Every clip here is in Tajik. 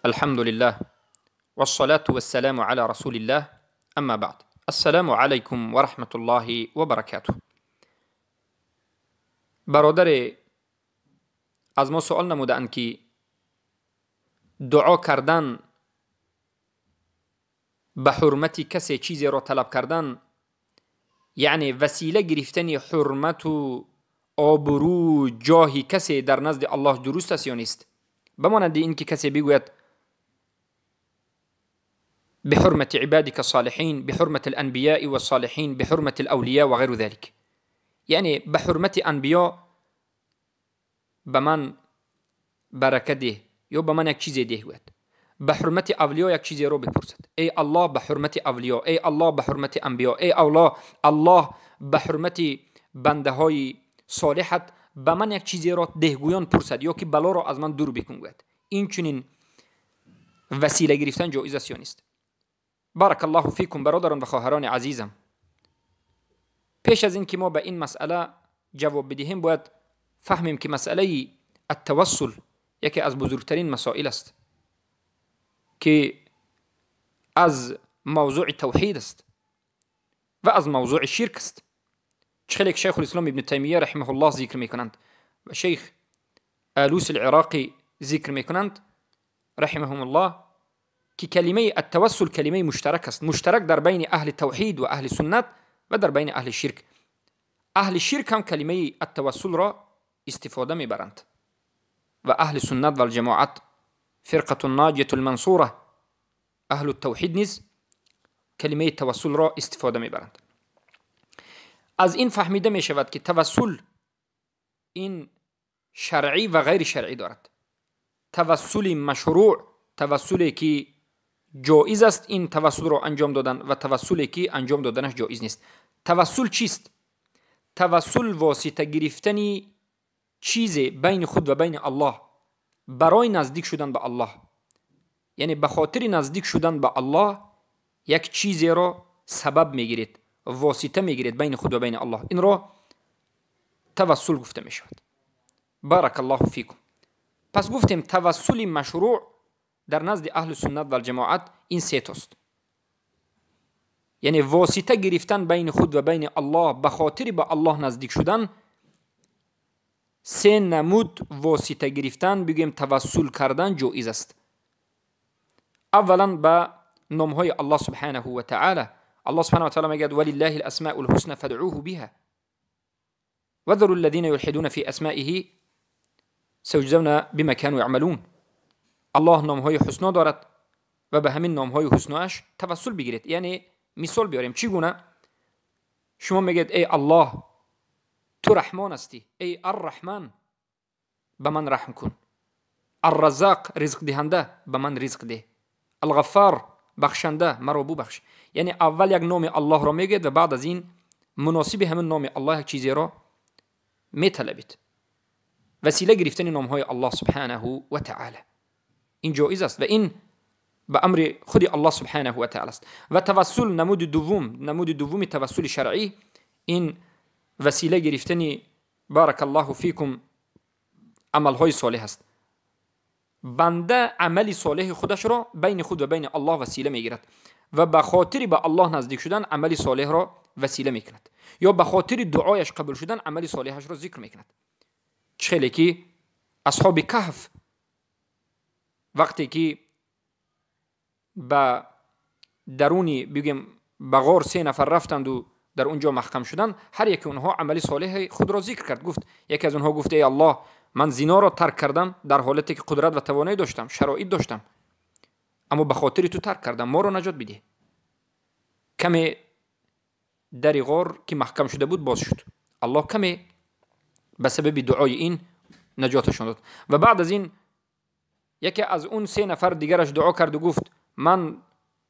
الحمد لله والصلاة والسلام على رسول الله اما بعد السلام علیکم و رحمة الله و برکاته. برادر از ما سوال نمودند که دعا کردن به حرمت کسی چیزی را طلب کردن، یعنی وسیله گرفتن حرمت و آبرو جاه کسی در نزد الله درست است یا نیست؟ بمانند اینکه کسی بگوید بحرمة عبادك الصالحين، بحرمة الأنبياء والصالحين، بحرمة الأولياء وغير ذلك، یعنی به حرمت انبیا به من برکت ده یا به من یک چیزی ده گوید، به حرمت اولیا یک چیزی رو بپرسد. ای الله به حرمت اولیا، ای الله به حرمت انبیا، ای الله الله به حرمت بنده های صالحت به من یک چیزی را دهگویان پرسد یا که بلا را از من دور بکن گوید. این چنین وسیله گرفتن جایز است یا نیست؟ بارک الله فیکم. برادران و خواهران عزیزم، پیش از اینکه ما به این مسئله جواب بدهیم باید فهمیم که مسئله التوسل یکی از بزرگترین مسائل است که از موضوع توحید است و از موضوع شرک است. چخیلی که شیخ الاسلام ابن تیمیه رحمه الله ذکر میکنند و شیخ آلوس العراقی ذکر میکنند رحمهم الله که کلمه التوسل کلمه مشترک است، مشترک در بین اهل توحید و اهل سنت و در بین اهل شرک. اهل شرک هم کلمه التوسل را استفاده میبرند و اهل سنت و الجماعت فرقة الناجیة المنصوره اهل التوحید نیز کلمه توسل را استفاده میبرند. از این فهمیده می شود که توسل این شرعی و غیر شرعی دارد. توسل مشروع، توسلی که جایز است این توسل را انجام دادن، و توسلی که انجام دادنش جایز نیست. توسل چیست؟ توسل واسطه گرفتن چیز بین خود و بین الله برای نزدیک شدن به الله، یعنی به خاطر نزدیک شدن به الله یک چیزی را سبب میگیرید، واسطه میگیرید بین خود و بین الله، این را توسل گفته می شود. بارک الله فیکم. پس گفتیم توسل مشروع در نزد اهل سنت و الجماعت این سه تاست، یعنی واسطه گرفتن بین خود و بین الله به خاطر به الله نزدیک شدن. سه نمود واسطه گرفتن، بگیم توسل کردن، جایز است. اولا به نامهای الله سبحانه و تعالی. الله سبحانه و تعالی میگه ولله الاسماء الحسنى فادعوه بها وذروا الذين يلحدون في اسمائه سيجزون بما كانوا يعملون. الله نامهای حسنا دارد و به همین نامهای حسناش توسل بگیرید. یعنی مثال بیاریم چگونه؟ شما میگید ای الله تو رحمان هستی، ای الرحمن به من رحم کن، الرزاق رزق دهنده به من رزق ده، الغفار بخشنده مرا ببخش. یعنی اول یک نام الله را میگید و بعد از این مناسب همین نام الله یک چیزی را میطلبید. وسیله گرفتن نامهای الله سبحانه و تعالی این جایز است و این به امر خود الله سبحانه و تعالی است. و توسل نمود دوم، نمود دوم توسل شرعی، این وسیله گرفتن بارک الله فیکم عملهای صالح است. بنده عمل صالح خودش را بین خود و بین الله وسیله میگیرد و به خاطر به الله نزدیک شدن عمل صالح را وسیله میکند، یا به خاطر دعایش قبول شدن عمل صالحش را ذکر میکند. چخیلی که اصحاب کهف وقتی که به درونی بگیم به غار سه نفر رفتند و در اونجا محکم شدند، هر یک اونها عمل صالح خود را ذکر کرد. گفت یکی از اونها گفت ای الله من زنا را ترک کردم در حالتی که قدرت و توانایی داشتم، شرایط داشتم، اما به خاطر تو ترک کردم، ما را نجات بده. کمی در غار که محکم شده بود باز شد، الله کمی به سبب دعای این نجاتشان داد. و بعد از این یکی از اون سه نفر دیگرش دعا کرد و گفت من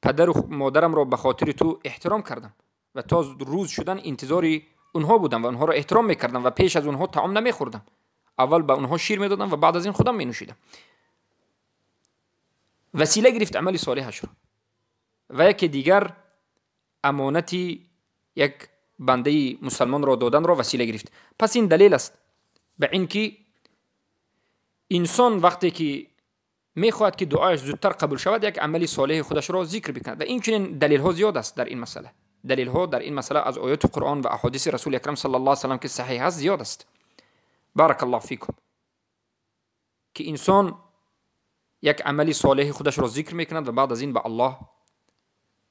پدر و مادرم را به خاطر تو احترام کردم و تا روز شدن انتظار اونها بودم و اونها را احترام میکردم و پیش از اونها طعام نمیخوردم، اول به اونها شیر میدادم و بعد از این خودم مینوشیدم. وسیله گرفت عمل صالحش را. و یکی دیگر امانتی یک بنده مسلمان را دادن را وسیله گرفت. پس این دلیل است به اینکه انسان وقتی که мехоҳад ки дуояш зудтар қабул шавад, як амали солеҳи худашро зикр бикунад. Ва инчунин далелҳо зиёд аст дар ин масъала. Далелҳо дар ин масъала аз оёти Қуръон ва аҳодиси Расули Акрам саллаллоҳу алайҳи васаллам ки саҳиҳ аст зиёд аст. Баракаллоҳу фикум. Ки инсон як амали солеҳи худашро зикр мекунад ва баъд аз ин ба Аллоҳ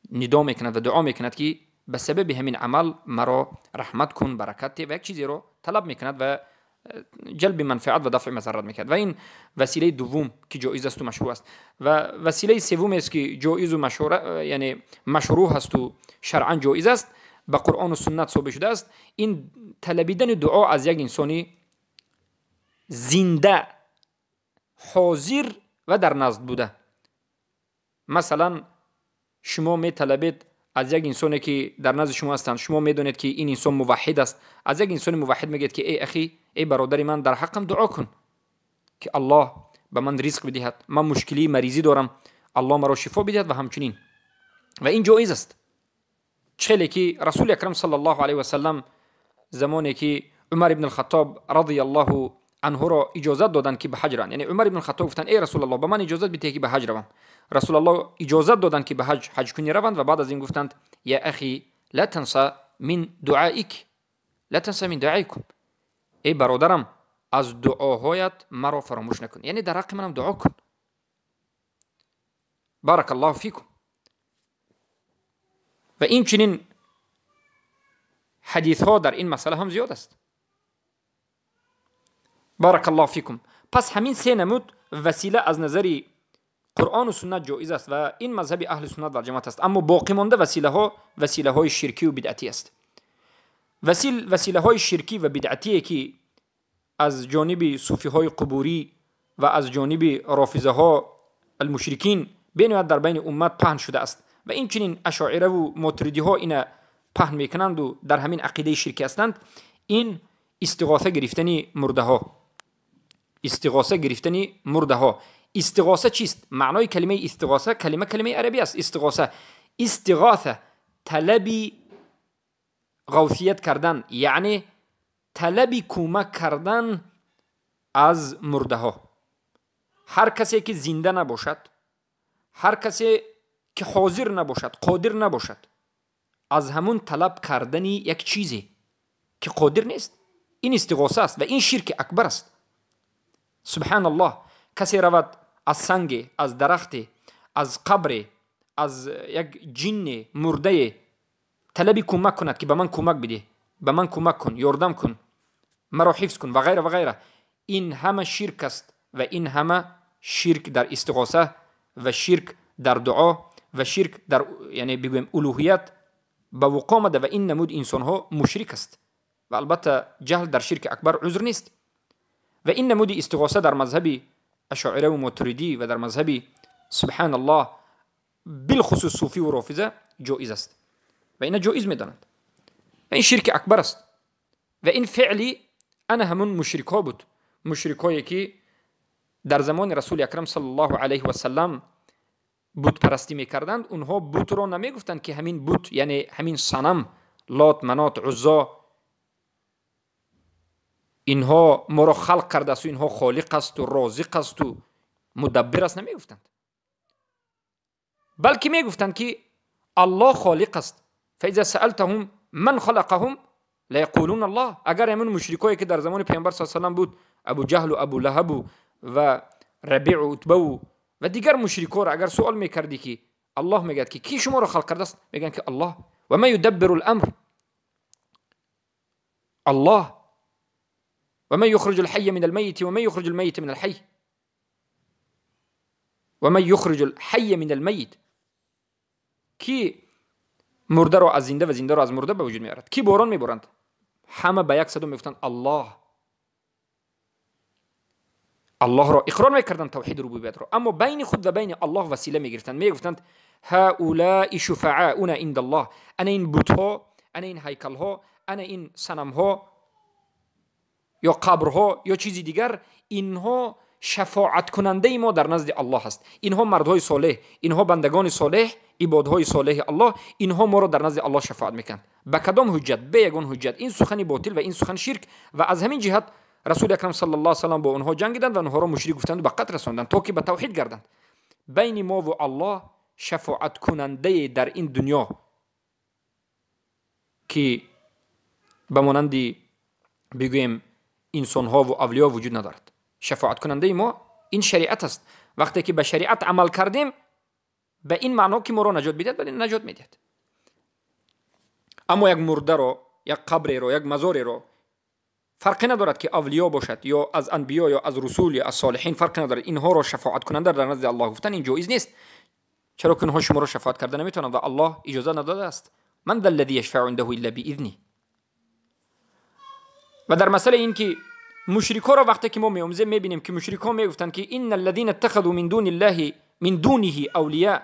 нидо мекунад ва дуо мекунад ки ба сабаби ҳамин амал маро раҳмат кун, баракат де ва як чизеро талаб мекунад ва ҷалби манфиат ва дафъи мазаррат мекунад. Ва ин василаи дуввум ки ҷоиз асту машрӯъ аст. Ва василаи севум аст ки ҷоизу яъне машрӯъ ҳасту шаръан ҷоиз аст, ба Қуръону суннат собит шудааст, ин талабидани дуо аз як инсони зинда, ҳозир ва дар назд буда. Масалан, шумо металабед аз як инсоне ки дар назди шумо ҳастанд, шумо медонед ки ин инсон муваҳҳид аст, аз як инсони муваҳҳид мегӯяд ки эй ахи, эй бародари ман, дар ҳаққам дуо кун ки Аллоҳ ба ман ризқ бидиҳад, ман мушкилии маризӣ дорам, Аллоҳ маро шифо бидиҳад ва ҳамчунин. Ва ин ҷоиз аст. Хеле ки Расули Акрам саллаллоҳу алайҳи васаллам замоне ки Умар ибн ал-Хаттоб радияллоҳу анҳуро иҷозат доданд ки ба ҳаҷ раванд, яъне Умар ибн ал-Хаттоб гуфтанд: эй Расулаллоҳ, ба ман иҷозат бидиҳед ки ба ҳаҷ равам. Расулаллоҳ иҷозат доданд ки ба ҳаҷ кунӣ раванд ва баъд аз ин гуфтанд: я ахи, ла танса мин дуаик, ла танса мин дуаикум, эй бародарам, аз дуоҳоят маро фаромӯш накун, яъне дар ҳаққи манам дуо кун. Баракаллоҳу фикум. Ва инчунин ҳадисҳо дар ин масъала ҳам зиёд аст. Баракаллоҳу фикум. Пас ҳамин се намуд васила аз назари Қуръону суннат ҷоиз аст ва ин мазҳаби аҳли суннат ва ҷамоат аст. Аммо боқӣ монда василаҳо василаҳои ширкӣ ва бидъатӣ аст. Василаҳои ширкӣ ва бидъатие ки аз ҷониби суфиҳои қубурӣ ва аз ҷониби рофизаҳо алмушрикин бениҳоят дар байни уммат паҳн шудааст ва инчунин ашоираву мотуридиҳо ина паҳн мекунанду дар ҳамин ақидаи ширкӣ ҳастанд, ин истиғоса гирифтани мурдаҳо. Истиғоса гирифтани мурдаҳо. Истиғоса чист? Маънои калимаи истиғоса калимаи арабӣ аст. Истиғоса, истиғоса талаби ғавсият кардан, яъне талаби кӯмак кардан аз мурдаҳо. Ҳар касе ки зинда набошад, ҳар касе ки ҳозир набошад, қодир набошад, аз ҳамун талаб кардани як чизе ки қодир нест, ин истиғоса аст ва ин ширки акбар аст. Субҳаналлоҳ, касе равад аз санге, аз дарахте, аз қабре, аз як ҷинне мурдае талаби кӯмак кунад ки ба ман кӯмак бидеҳ, ба ман кӯмак кун, ёрдам кун, маро ҳифз кун ва ғайра ва ғайра, ин ҳама ширк аст ва ин ҳама ширк дар истиғоса ва ширк дар дуо ва ширк дар, яъне бигӯем, улуҳият ба вуқӯъ омада ва ин намуд инсонҳо мушрик аст ва албатта ҷаҳл дар ширки акбар узр нест. Ва ин намуди истиғоса дар мазҳаби ашоираву мотуридӣ ва дар мазҳаби субҳаналлоҳ билхусус суфиву рофиза ҷоиз аст ва ина ҷоиз медонанд ва ин ширки акбар аст ва ин феъли ана ҳамун мушрикҳо буд, мушрикҳое ки дар замони Расули Акрам саллаллоҳу алайҳи васаллам бутпарастӣ мекарданд. Онҳо бутро намегуфтанд ки ҳамин бут, яъне ҳамин санам, Лот, Манот, Уззо, инҳо моро халқ кардааст, инҳо холиқ асту розиқ асту мудаббир аст намегуфтанд, балки мегуфтанд ки Аллоҳ холиқ аст. фаиза саалтаҳум ман халақаҳум лаяқулун Аллоҳ. Агар ҳамин мушрикое ки дар замони Паёмбар саллаллоҳу алайҳи васаллам буд, Абу Ҷаҳлу, Абу Лаҳабу ва Рабиъу, Утбаву ва дигар мушрикоро агар суол мекардӣ ки Аллоҳ мегӯяд ки кӣ шуморо халқ кардааст, мегӯянд ки Аллоҳ. ва ман юдаббиру л-амр, Аллоҳ. ва ман юхриҷу л-ҳайя мина л-маййити ва ман юхриҷу л-маййита мина л-ҳайй ва ман юхриҷу л-ҳайя мина л-маййит. Ки мурдаро аз зинда ва зиндаро аз мурда ба вуҷуд меорад? Ки борон меборанд? Ҳама ба як садо мегуфтанд Аллоҳ. Аллоҳро иқрор мекарданд, тавҳиди рубубиятро, аммо байни худ ва байни Аллоҳ васила мегирифтанд. Мегуфтанд ҳаулаи шуфаауна индаллоҳ, ана ин бутҳо, ана ин ҳайкалҳо, ана ин санамҳо ё қабрҳо ё чизи дигар, инҳо шафоаткунандаи мо дар назди Аллоҳ аст. Инҳо мардҳои солеҳ, инҳо бандагони солеҳ, ибодҳои солеҳи Аллоҳ, инҳо моро дар назди Аллоҳ шафоат мекунанд. Ба кадом ҳуҷҷат? Бе ягон ҳуҷҷат. Ин сухани ботил ва ин сухан ширк. Ва аз ҳамин ҷиҳат Расули акрам саллаллоҳу алайҳи васаллам бо онҳо ҷангиданд ва онҳоро мушрик гуфтанд ва ба қатл расонданд, то ки ба тавҳид гарданд. Байни мо ва Аллоҳ шафоаткунандае дар ин дунё ки ба монанди бигӯем инсонҳо ва авлиё вуҷуд надорад. Шафоаткунандаи мо ин шариат аст. Вақте ки ба шариат амал кардем, ба ин маъно ки моро наҷот бидиҳад, бале наҷот медиҳад. Аммо як мурдаро, як қабреро, як мазореро фарқе надорад ки авлиё бошад ё аз анбиё ё аз русул ё аз солиҳин, фарқе надорад. Инҳоро шафоаткунанда дар назди Аллоҳ гуфтан ин ҷоиз нест, чаро ки онҳо шуморо шафоат карда наметавонанд ва Аллоҳ иҷоза надодааст. Ман ذا الذي يشفع عنده إلا بإذنه. و در مسئله این که مشرک‌ها را وقتی که ما می‌آموزیم می‌بینیم که مشرک‌ها می‌گفتند که ان الذين اتخذوا من دون الله من دونه اولیاء،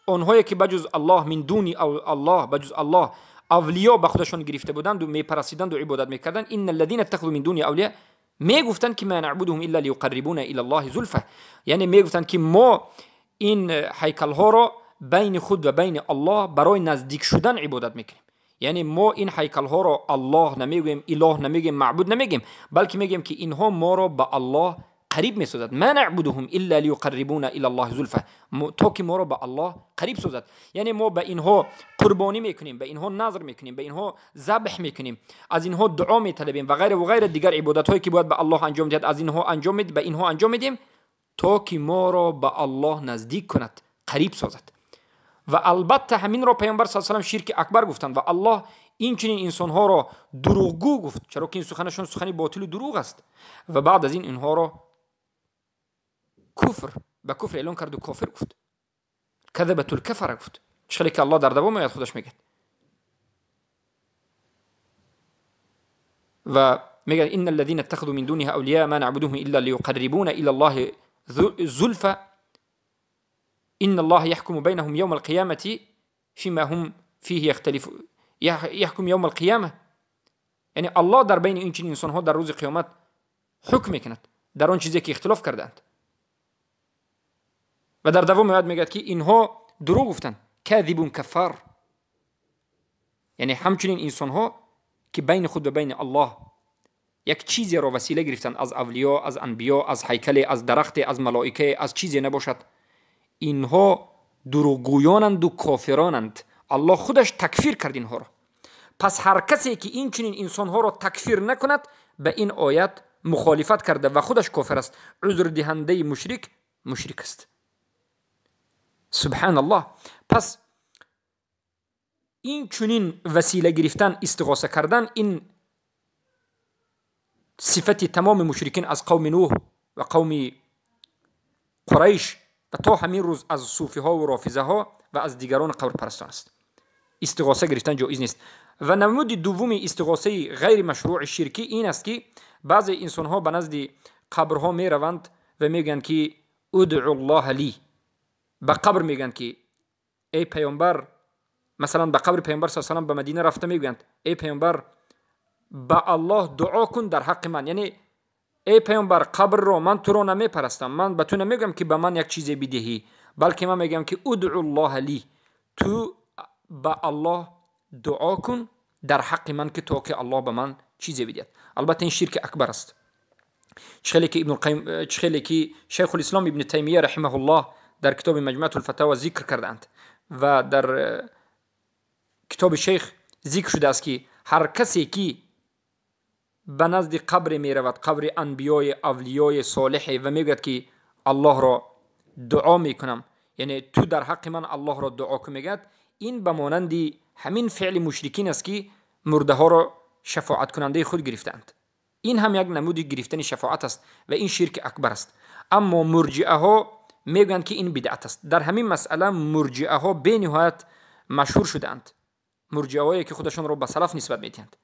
آنهایی که بجز الله، من دون الله، بجز الله اولیاء به خودشان گرفته بودند و میپرستیدند و عبادت میکردند، ان الذين اتخذوا من دونه اولیاء، میگفتند که ما نعبدهم الا ليقربونا الى الله زلفا، یعنی میگفتند که ما این هیکل ها را بین خود و بین الله برای نزدیک شدن عبادت میکنیم. یعنی ما این هیکل ها را الله نمیگوییم، اله نمیگیم، معبود نمیگیم، بلکه میگیم که اینها ما را به الله قریب میسازد. ما نعبدهم الا ليقربونا الى الله زلفا، تا که ما را به الله قریب سازد. یعنی ما به اینها قربانی میکنیم، به اینها نذر میکنیم، به اینها ذبح میکنیم، از اینها دعا میطلبیم و غیره و غیره، دیگر عبادت هایی که باید به الله انجام دهد از اینها انجام میدیم، به اینها انجام میدیم تا که ما را به الله نزدیک کند، قریب سازد. و البته همین را پیامبر صلی الله علیه و سلم شرک اکبر گفتند و الله این چنین انسانها را دروغگو گفت، چرا که این سخنشون سخنی باطل و دروغ است. و بعد از این اینها را کفر به کفر اعلان کرد و کافر گفت، کذبت الکفر گفت، چخلی که الله در دوام آیات خودش میگه و میگه ان الذين اتخذوا من دونه اولیاء ما نعبدهم الا ليقربونا الى الله زلفا ان الله يحكم بينهم يوم القيامة فيما هم فيه يختلف، يحكم يوم القيامة. یعنی الله در بین این چنین انسان ها در روز قیامت حکم میکند در آن چیزی که اختلاف کردند. و در دوام آیات میگه که اینها دروغ گفتند، کاذبون کفار، یعنی همچنین انسان ها که بین خود و بین الله یک چیزی را وسیله گرفتند، از اولیا، از انبیا، از هیکل، از درخت، از ملائکه، از چیزی نباشد، اینها دروغگویانند و کافرانند. الله خودش تکفیر کرد اینها را. پس هر کسی که این چنین انسانها را تکفیر نکند به این آیت مخالفت کرده و خودش کافر است. عذر دهنده مشرک مشرک است. سبحان الله. پس این چنین وسیله گرفتن، استغاثه کردن، این صفت تمام مشرکین از قوم نوح و قوم قریش و تا همین روز از صوفی ها و رافضه ها و از دیگران قبر پرستان است. استغاثه گرفتن جایز نیست. و نمود دوم استغاثه غیر مشروع شرکی این است که بعضی انسان ها به نزد قبرها می روند و میگن که ادعو الله لی، به قبر میگن که ای پیامبر، مثلا به قبر پیامبر صلی الله علیه و سلم به مدینه رفته میگویند ای پیامبر به الله دعا کن در حق من، یعنی ای پیامبر قبر رو من تو رو نمیپرستم، من به تو نمیگم که به من یک چیزی بدهی، بلکه من میگم که ادعو الله لی، تو به الله دعا کن در حق من که تا که الله به من چیزی بدهد. البته این شرک اکبر است. چخلی که ابن القیم، چخلی که شیخ الاسلام ابن تیمیه رحمه الله در کتاب مجموعه الفتاوی ذکر کردند و در کتاب شیخ ذکر شده است که هر کسی که به نزد قبر می رود، قبر انبیای اولیای صالح، و میگوید که الله را دعا میکنم، یعنی تو در حق من الله را دعا کن، میگوید این به مانند همین فعل مشرکین است که مرده ها را شفاعت کننده خود گرفتند. این هم یک نمود گرفتن شفاعت است و این شرک اکبر است. اما مرجئه ها میگویند که این بدعت است. در همین مسئله مرجئه ها به نهایت مشهور شدند، مرجئه هایی که خودشان را به سلف نسبت میدهند.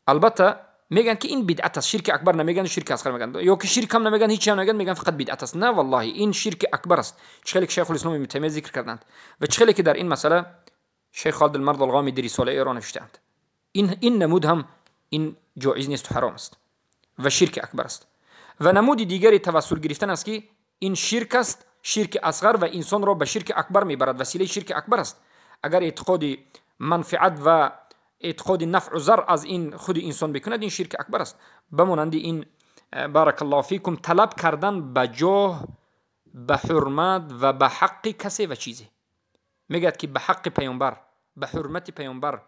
البته میگن که این بدعت است، شرک اکبر نمیگن، شرک اصغر میگن، یا که شرک هم نمیگن، هیچ هم نمیگن، میگن فقط بدعت است. نه والله این شرک اکبر است. چخلی که شیخ الاسلام ابن تیمیه ذکر کردند و چخلی که در این مسئله شیخ خالد المرد الغامدی رساله ایران نوشتند، این نمود هم این جایز نیست و حرام است و شرک اکبر است. و نمود دیگری توسل گرفتن است که این شرک است، شرک اصغر، و انسان را به شرک اکبر میبرد، وسیله شرک اکبر است. اگر اعتقاد منفعت و эътиқоди нафъу зар аз ин худи инсон бикунад, ин ширки акбар аст. Ба монанди ин, барак аллоҳу фикум, талаб кардан ба ҷоҳ, ба ҳурмат ва ба ҳаққи касе ва чизе. Мегӯяд ки ба ҳаққи паёмбар, ба ҳурмати паёмбар,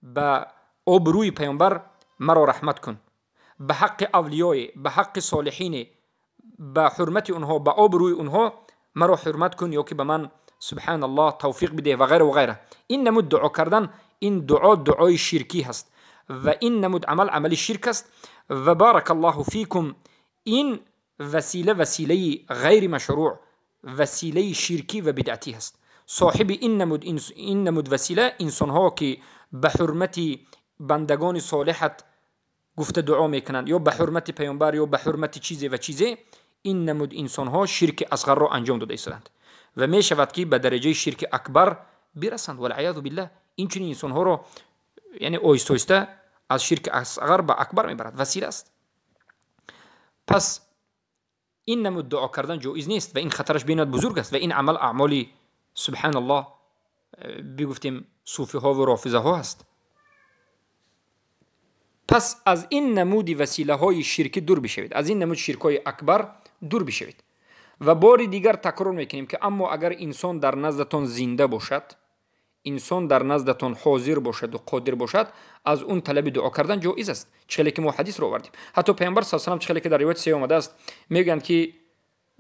ба обрӯи паёмбар маро раҳмат кун, ба ҳаққи авлиёе, ба ҳаққи солиҳине, ба ҳурмати онҳо, ба обрӯи онҳо маро ҳурмат кун ё ки ба ман субҳаналлоҳ тавфиқ бидеҳ ва ғайра ва ғайра. Ин намуд дуо кардан, ин дуо дуои ширкӣ ҳаст ва ин намуд амал амали ширк аст. Ва баракаллоҳу фикум, ин васила василаи ғайри машрӯъ, василаи ширкӣ ва бидъатӣ ҳаст. Соҳиби ин намуд васила инсонҳо ки ба ҳурмати бандагони солиҳат гуфта дуо мекунанд ё ба ҳурмати паёмбар ё ба ҳурмати чизе ва чизе, ин намуд инсонҳо ширки асғарро анҷом дода истоданд ва мешавад ки ба дараҷаи ширки акбар бирасанд. Валъиязу биллаҳ, инчунин инсонҳоро яъне оҳиста оҳиста аз ширки асғар ба акбар мебарад, васила аст. Пас ин намуд дуо кардан ҷоиз нест ва ин хатараш бениҳоят бузург аст ва ин амал аъмоли субҳаналлоҳ бигуфтем суфиҳо ва рофизаҳо ҳаст. Пас аз ин намуди василаҳои ширкӣ дур бишавед, аз ин намуд ширкҳои акбар дур бишавед. Ва бори дигар такрор мекунем ки аммо агар инсон дар наздатон зинда бошад, инсон дар наздатон ҳозир бошаду қодир бошад, аз он талаби дуо кардан ҷоиз аст. Чӣ хеле ки мо ҳадисро овардем. Ҳатто паёмбар саллаллоҳу алайҳи васаллам, чӣ хеле ки дар ривояти саҳеҳ омадааст, мегӯянд ки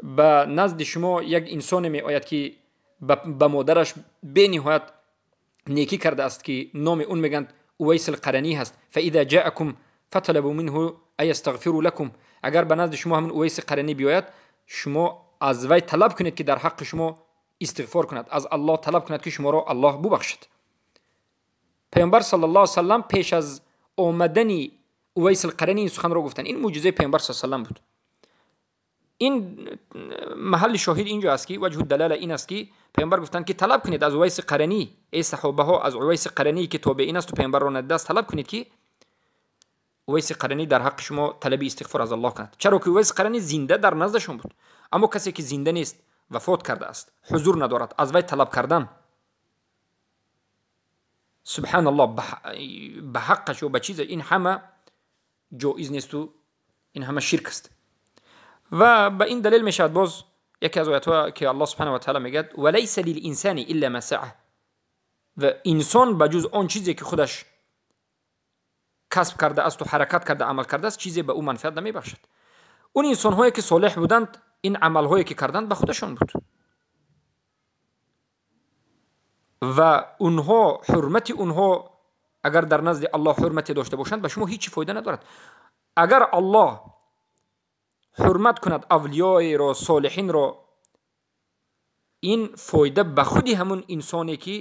ба назди шумо як инсоне меояд ки ба модараш бениҳоят некӣ кардааст, ки номи он мегӯянд Увайс алқаранӣ ҳаст. Фаиза ҷаакум фаталабу минҳу аястағфиру лакум, агар ба назди шумо ҳамин Увайси Қаранӣ биёяд, шумо аз вай талаб кунед ки дар ҳаққи шумо истиғфор кунад, аз Аллоҳ талаб кунад ки шуморо Аллоҳ бубахшад. Паёмбар саллаллоҳу алайҳи васаллам пеш аз омадани Увайс алқаранӣ ин суханро гуфтанд. Ин мӯъҷизаи паёмбар саллаллоҳу алайҳи васаллам буд. Ин маҳалли шоҳид инҷо аст ки ваҷҳу далала ин аст ки паёмбар гуфтанд ки талаб кунед аз Увайси Қаранӣ, эй саҳобаҳо, аз Увайси Қаранӣ ки тобеин аст ва паёмбарро надидааст, талаб кунед ки Увайси Қаранӣ дар ҳаққи шумо талаби истиғфор аз Аллоҳ кунад. Чаро ки Увайси Қаранӣ зинда дар наздашон буд, аммо касе ки зинда нест, вафот кардааст, ҳузур надорад, аз вай талаб кардан субҳаналлоҳ ба ҳаққаш ё ба чизе, ин ҳама ҷоиз несту ин ҳама ширк аст. Ва ба ин далел мешавад боз яке аз оятҳо ки Аллоҳ субҳанаҳу ва таъала мегӯяд: валайса лилинсани илла ма саъа, ва инсон ба ҷуз он чизе ки худаш касб кардаасту ҳаракат карда амал кардааст, чизе ба ӯ манфиат намебахшад. Он инсонҳое ки солеҳ буданд, ин амалҳое ки карданд ба худашон буд ва онҳо ҳурмати онҳо агар дар назди Аллоҳ ҳурмате дошта бошанд, ба шумо ҳеҷ фоида надорад. Агар Аллоҳ ҳурмат кунад авлиёеро, солиҳинро, ин фоида ба худи ҳамун инсоне ки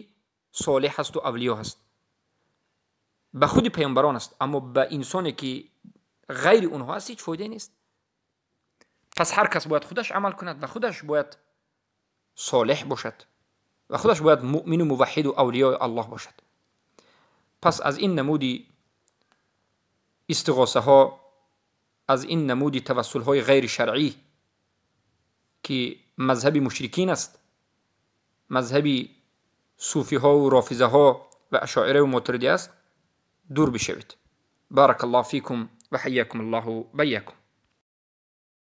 солиҳ ҳасту авлиё ҳаст, ба худи паёмбарон аст, аммо ба инсоне ки ғайри онҳо аст ҳеҷ фоидае нест. Пас ҳар кас бояд худаш амал кунад ва худаш бояд солиҳ бошад ва худаш бояд муъмину муваҳҳиду авлиёи Аллоҳ бошад. Пас аз ин намуди истиғосаҳо, аз ин намуди тавассулҳои ғайри шаръӣ ки мазҳаби мушрикин аст, мазҳаби суфиҳову рофизаҳо ва ашоираву мотуридӣ аст, дур бишавед. Барак аллоҳу фикум ва ҳайякум аллоҳу байякум.